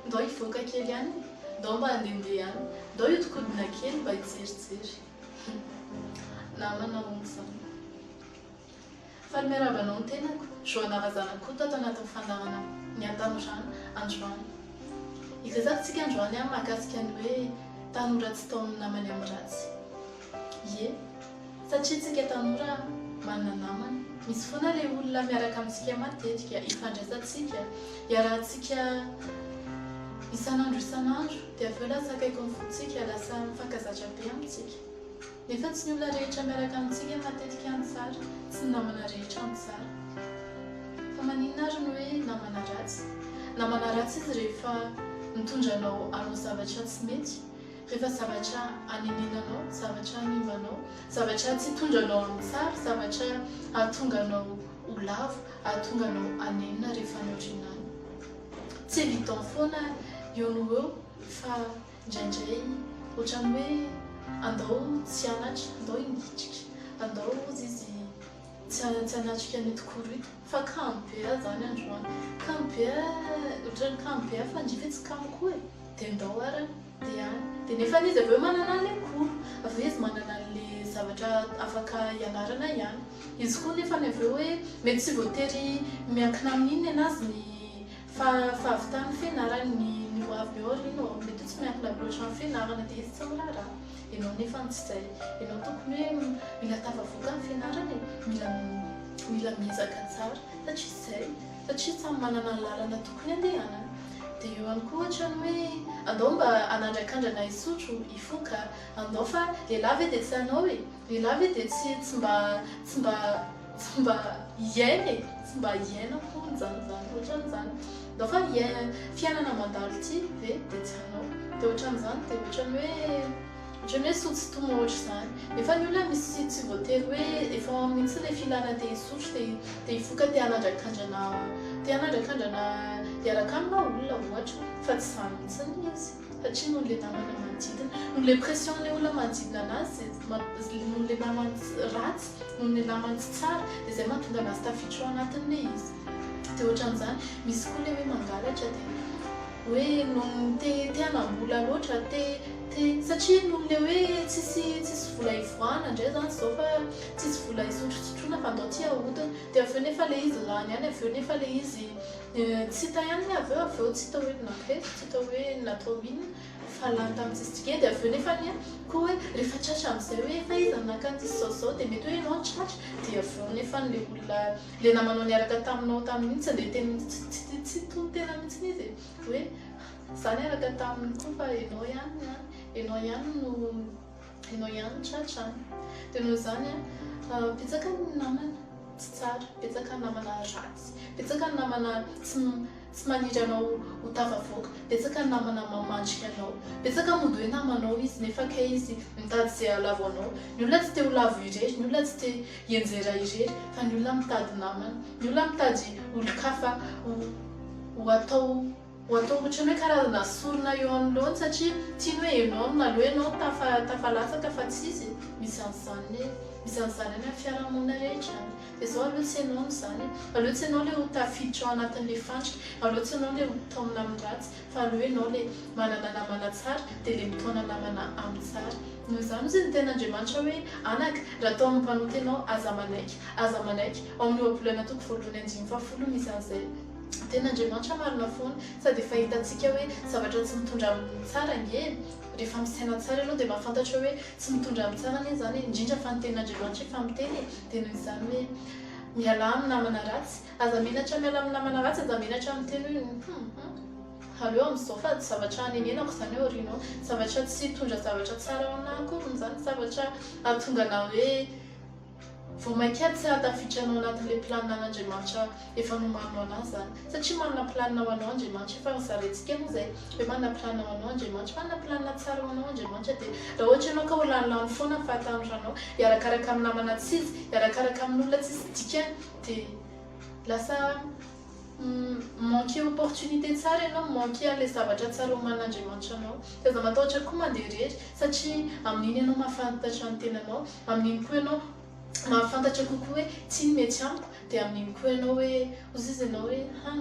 Ndao hivoaka kely any e! Ndao mba handehandeha any! Ndao hiodikodina kely mba hijerijery! Namana hono izany. Faly miarahaba anao ny tenako, Johanna Razanakoto ato anatin'ny fandaharana Ny Hatanorana androany. Hiresaka isika androany mahakasika ny hoe tanora tsy taomin'ny namany amin'ny ratsy. Ie, satria tsika tanora manana namana. Misy foana ilay olona miaraka amintsika matetika, ifandraisantsika, iarahantsika isan'andro isan'andro, dia avy eo lasa akaiky ny fontsika, lasa mifankazatra be amintsika. Nefa tsy ny olona rehetra miaraka amintsika matetika no tsara, tsy ny namana rehetra no tsara. Fa maninona ary ny hoe namana ratsy? Namana ratsy izy rehefa mitondra anao hanao zavatra tsy mety, Rehefa zavatra anenenanao, zavatra hanimbanao, zavatra tsy hitondra anao amin'ny tsara, zavatra hahatonga anao ho lavo, hahatonga anao hanenina rehefa any aoriana any. Tsy évident foana eo no ho eo fa indraindray ohatran'ny hoe andao tsy hianatra, andao hingitrika, andao hozy izy tsy tsy hanatrika an'ito cours ito fa kamo be aho zany androany, kamo be aho, ohatran'ny kamo be aho fa ndry ve tsy kamo koa e, dia ndao ary an. Dia any. Dia nefany izy avy eo manana an'ilay cours. Avy eo izy manana an'ilay zavatra afaka hianarana ihany. Izy koa nefany avy eo hoe mety tsy voatery miankina amin'iny nenazy ny fahavitan'ny fianarany, ny ny ho aviny ao aoriana ao. Mety hoe tsy miankina be loatra amin'ny fianarana dia izy tsy miraharaha. Ianao nefany tsy izay. Ianao tokony hoe mila tafavoaka ny fianarana e. Mila mila miezaka tsara satria izay. Satria samy manana ny lalana tokony andehanana. Dia eo ihany koa ohatra ny hoe andao mba hanandrakandrana hisotro, hifoka, andao fa lehilahy ve dia tsy hanao e? Lehilahy ve dia tsy tsy mba tsy mba tsy mba hiaina e? Tsy mba hiaina hono izany izany, ohatran'izany. Andao fa hiaina fiainana mandalo ity ve dia tsy hanao. Dia ohatran'izany dia ohatran'ny hoe. Ohatran'ny hoe sotsitoma ohatr'izany. Nefa ny olona misy tsy voatery hoe efa ao aminy mihitsy ilay filana te hisotro, te te hifoka, te hanandrakandrana te hanandrakandrana hiaraka amina olona ohatra. Fa tsy izany mihitsy izy. Satria noho ilay namana manodidina. Noho ilay pression ilay olona manodidina anazy, noho ilay namany ratsy, noho ilay namany tsy tsara, dia izay mahatonga anazy tafiditra ao anatin'ilay izy. Dia ohatran'izany. Misy koa ilay hoe mangalatra dia hoe noho ny te te hanam-bola loatra, te te satria noho ilay hoe tsisy tsisy vola hivoahana indray izany izao fa tsisy vola hisotrosotroana fa andao ty ahodina. Dia avy eo nefa ilay izy lany ihany, avy eo nefa ilay izy tsy hita ihany ny avy eo, avy eo tsy hita hoe nankaiza, tsy hita hoe natao inona fa lany tamin'ny tsisy dikany. Dia avy eo nefany koa hoe rehefa tratra amin'izay hoe fa iza no naka an'ity sy izao sy izao dia mety hoe ianao no tratra, dia avy eo nefany ilay olona Ilay namanao niaraka taminao tamin'iny tsy andeha hiteny tsy tsy hitono-tena mihitsy izy e! Hoe za niaraka taminy koa fa ianao ihany an, ianao ihany no ianao ihany no tratra an! Dia noho izany an, betsaka ny namana tsy tsara, betsaka ny namana ratsy, betsaka ny namana tsy Tsy maniry anao ho tafavoaka. Betsaka ny namana mamandrika anao. Betsaka mody hoe namanao izy nefa kay izy mitady izay hahalavo anao. Ny olona tsy te ho lavo irery, ny olona tsy te hianjera irery fa ny olona mitady namana. Ny olona mitady olon-kafa ho ho atao ho atao ohatran'ny hoe karazana sorona eo anoloany satria tiany hoe ianao no naloha ianao no tafa tafalatsaka fa tsy izy. Misy an'izany misy an'izany any amin'ny fiarahamonina rehetra any. Dia zao aleo tsy enao no zany e! Aleo tsy enao le ho tafiditra ao anatin'le fandrika, aleo tsy enao le ho taomina amin'ny ratsy fa aleo enao le manana namana tsara dia le mitaona namana amin'ny tsara. Noho izany hozy ny tenin'Andriamanitra hoe anaka, raha taomin'ny mpanota enao aza manaiky, aza manaiky, ao amin'ny ohabolana toko voalohany andininy fahafolo misy an'izay. Ny tenin'Andriamanitra marina foana, sady efa hitantsika hoe zavatra tsy mitondra amin'ny tsara ange e! Rehefa misaina tsara ianao dia mahafantatra hoe tsy mitondra amin'ny tsara anie izany e, indrindra fa ny tenin'Andriamanitra efa miteny e, dia noho izany hoe mialà amin'ny namana ratsy, aza menatra miala amin'ny namana ratsy, aza menatra miteny hoe hum hum aleo amin'izao fa zavatra hanenenako izany ao aoriana ao, zavatra tsy hitondra zavatra tsara ho anà akory izany, zavatra hahatonga anà hoe Vao mainka tsy hahatafiditra anao anatin'ilay planina an'Andriamanitra efa nomaniny ho anao izany. Satria manana planina ho anao Andriamanitra, efa nozaraintsika moa izay hoe manana planina ho anao Andriamanitra, manana planina tsara ho anao Andriamanitra dia raha ohatra ianao ka ho lanilany foana ny fahatanoranao, hiarakaraka amin'ny namana tsy izy, hiarakaraka amin'olona tsisy dikany dia lasa mi-manquer opportunité tsara ianao, mi-manquer an'ilay zavatra tsara omanin'Andriamanitra anao. Dia aza matahotra koa mandeha irery satria amin'iny ianao mahafantatra ny tenanao, amin'iny koa ianao mahafantatra kokoa hoe ity no mety amiko, dia amin'iny koa ianao hoe hozy izy ianao hoe han,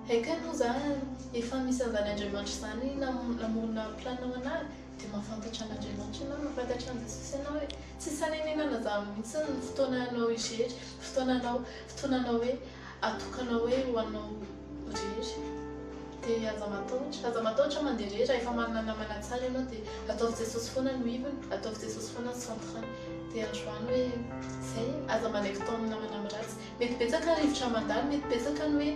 Hay kay moa zany efa misy an'izany Andriamanitra izany namorona planina ho anah e! Dia mahafantatra an'Andriamanitra ianao, mahafantatra an'i Jesosy ianao hoe tsisy hanenenana izany mihitsy ny fotoananao irery, fotoananao, fotoananao hoe atokanao hoe ho anao irery. Dia aza matahotra, aza matahotra mandeha irery, raha efa manana namana tsara ianao dia ataovy Jesosy foana no ivony, ataovy Jesosy foana ny centre-ny. Dia androany hoe izay, aza manaiky taomin'ny namana ratsy. Mety betsaka ny rivotra mandalo, mety betsaka ny hoe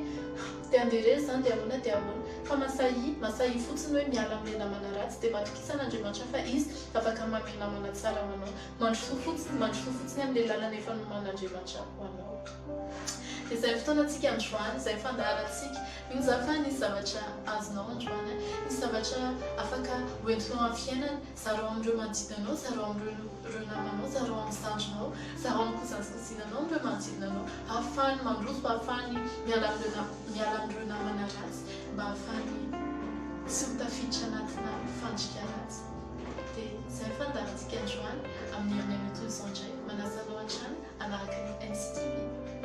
te handeha irery izany dia ahoana dia ahoana. Fa masahia, masahia fotsiny hoe miala amin'ilay namana ratsy dia matokisa an'Andriamanitra fa Izy afaka manome namana tsara ho anao. Mandrosoa fotsiny, mandrosoa fotsiny amin'ilay lalana efa nomanin'Andriamanitra ho anao. Dia izay ny fotoanantsika androany, izay ny fandaharantsika. Mino za fa nisy zavatra azonao androany an, nisy zavatra afaka hoentinao amin'ny fiainana. Zarao amin'ireo manodidina anao, zarao amin'ireo namanao, zarao amin'ny zandrinao, zarao amin'ny cousins sy cousinanao, amin'ireo manodidina anao, ahafahany mandroso, ahafahany miala amin'ireo miala amin'ireo namana ratsy, mba ahafahany tsy ho tafiditra anatina fandrika ratsy. Dia izay ny fandaharantsika androany, amin'ny herinandro toy izao indray, manasa anao hatrany hanaraka ny MCTV.